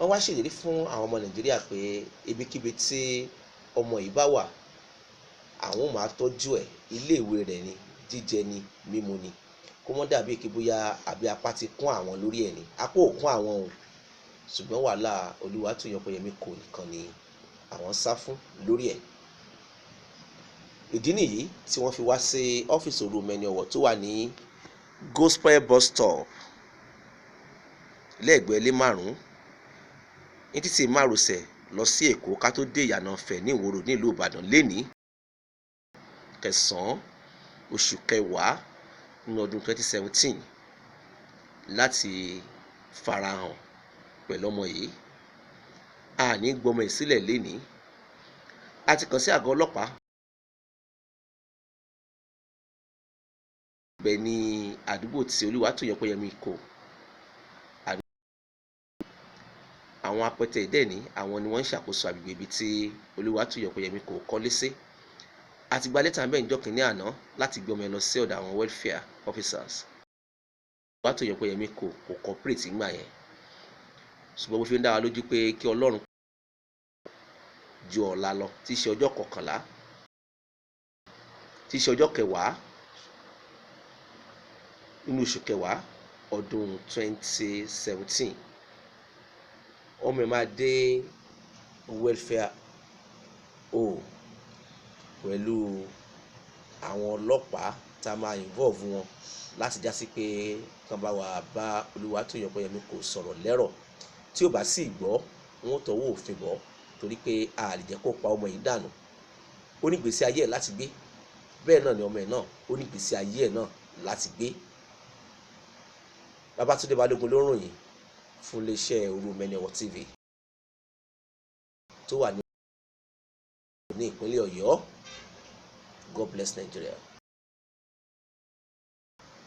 Wọ́n wá ṣèlérí fún àwọn ọmọ Nàìjíríà pé ibikíbi tí ọmọ yìí bá wà, àwọn ò máa tọ́jú ẹ̀, iléèwé rẹ̀ ni, jíjẹ ni, mímu ni, kó mọ́ dàbí kí bóyá àbí apá ti kún àwọn lórí ẹ̀ ni. Apá ò kún àwọn o, ṣùgbọ́n wàhálà Olúwatóyìn Ọpẹ́yẹmí kò nìkan ni àwọn sá fún lórí ẹ̀. Ìdí nìyí tí wọ́n fi wá sí ọ́fíìsì Orúmẹni Ọ̀wọ̀ tó wà ní Gospel Bus Stop, lẹ́gbẹ̀ẹ́ ilé márùn-ún ní títì márosẹ̀ lọ sí Èkó, ká tó dé Ìyànà Ifẹ̀ ní Ìwó Road nílùú Ìbàdàn lénìí, 9 oṣù kẹwàá nínú ọdún 2017, láti farahàn pẹ̀lú ọmọ yìí. A ní gbọmọ yìí sílẹ̀ lénìí. A ti kàn sí àgọ́ ọlọ́pàá bẹ̀ ní àdúgbò tí Olúwatóyìn Ọpẹ́yẹmí kò. Àwọn apẹtẹ ìdẹ́ni, àwọn ni wọ́n ń ṣàkóso àgbègbè ibi tí Olúwatóyìn Ọpẹ́yẹmí kò kọ́lé sí. A ti gba lẹ́tà bẹ́ẹ̀ níjọ́ kìíní àná láti gbé ọmọ ẹ lọ sí ọ̀dọ̀ àwọn welfare officers. Olúwatóyìn Ọpẹ́yẹmí kò cooperate ńgbà yẹn, ṣùgbọ́n mo fi ń dá wa lójú pé kí Ọlọ́run ju ọ̀la lọ, tí í ṣe ọjọ́ 11, tí í ṣe ọjọ́ 10 nínú oṣù kẹwàá ọdún 2017, ọmọ ẹ̀ máa dé welfare home pẹ̀lú àwọn ọlọ́pàá tá a máa involve wọn láti já sí pé kán bá wa bá Olúwatóyìn Ọpẹ́yẹmí kò sọ̀rọ̀ lẹ́rọ̀. Tí ò bá sì gbọ́, wọn ó tọwọ́ òfin bọ̀, torí pé a lè jẹ́ kó pa ọmọ yìí dànù. Ó ní ìgbésí ayé ẹ̀ láti gbé, bẹ́ẹ̀ náà ni ọmọ ẹ̀ náà ó ní ìgbésí ayé ẹ̀ náà láti gbé. Babátúndé Balógun ló ń ròyìn fún iléeṣẹ́ Orúmẹni Ọ̀wọ̀ TV tó wà ní ìpínlẹ̀ Ọ̀yọ́. God bless Nigeria.